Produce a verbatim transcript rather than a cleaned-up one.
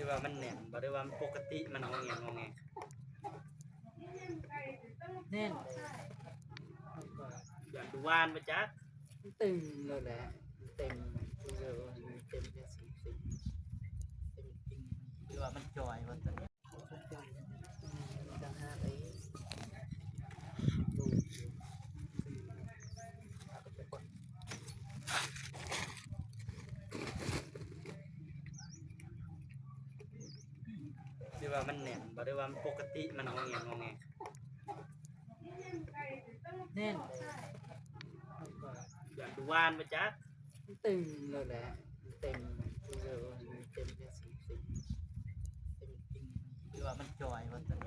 ว่ามันแน่นบ่ได้ว่ามันปกติมันงอแงงอแง แน่น อยากดูวานไปจัก มันตึงเลยแหละมันเต็มเยอะมันเต็มแค่สีตึงเต็มตึง หรือว่ามันจอยว่าตัวนี้ มันจะห้าไปดู หรือว่ามันแน่นบ่ได้ว่ามันปกติมันงอแงงอแง แน่น อยากดูวานไปจัก มันตึงเลยแหละมันเต็มเยอะมันเต็มแค่สีตึงเต็มตึง หรือว่ามันจอยว่าตัวนี้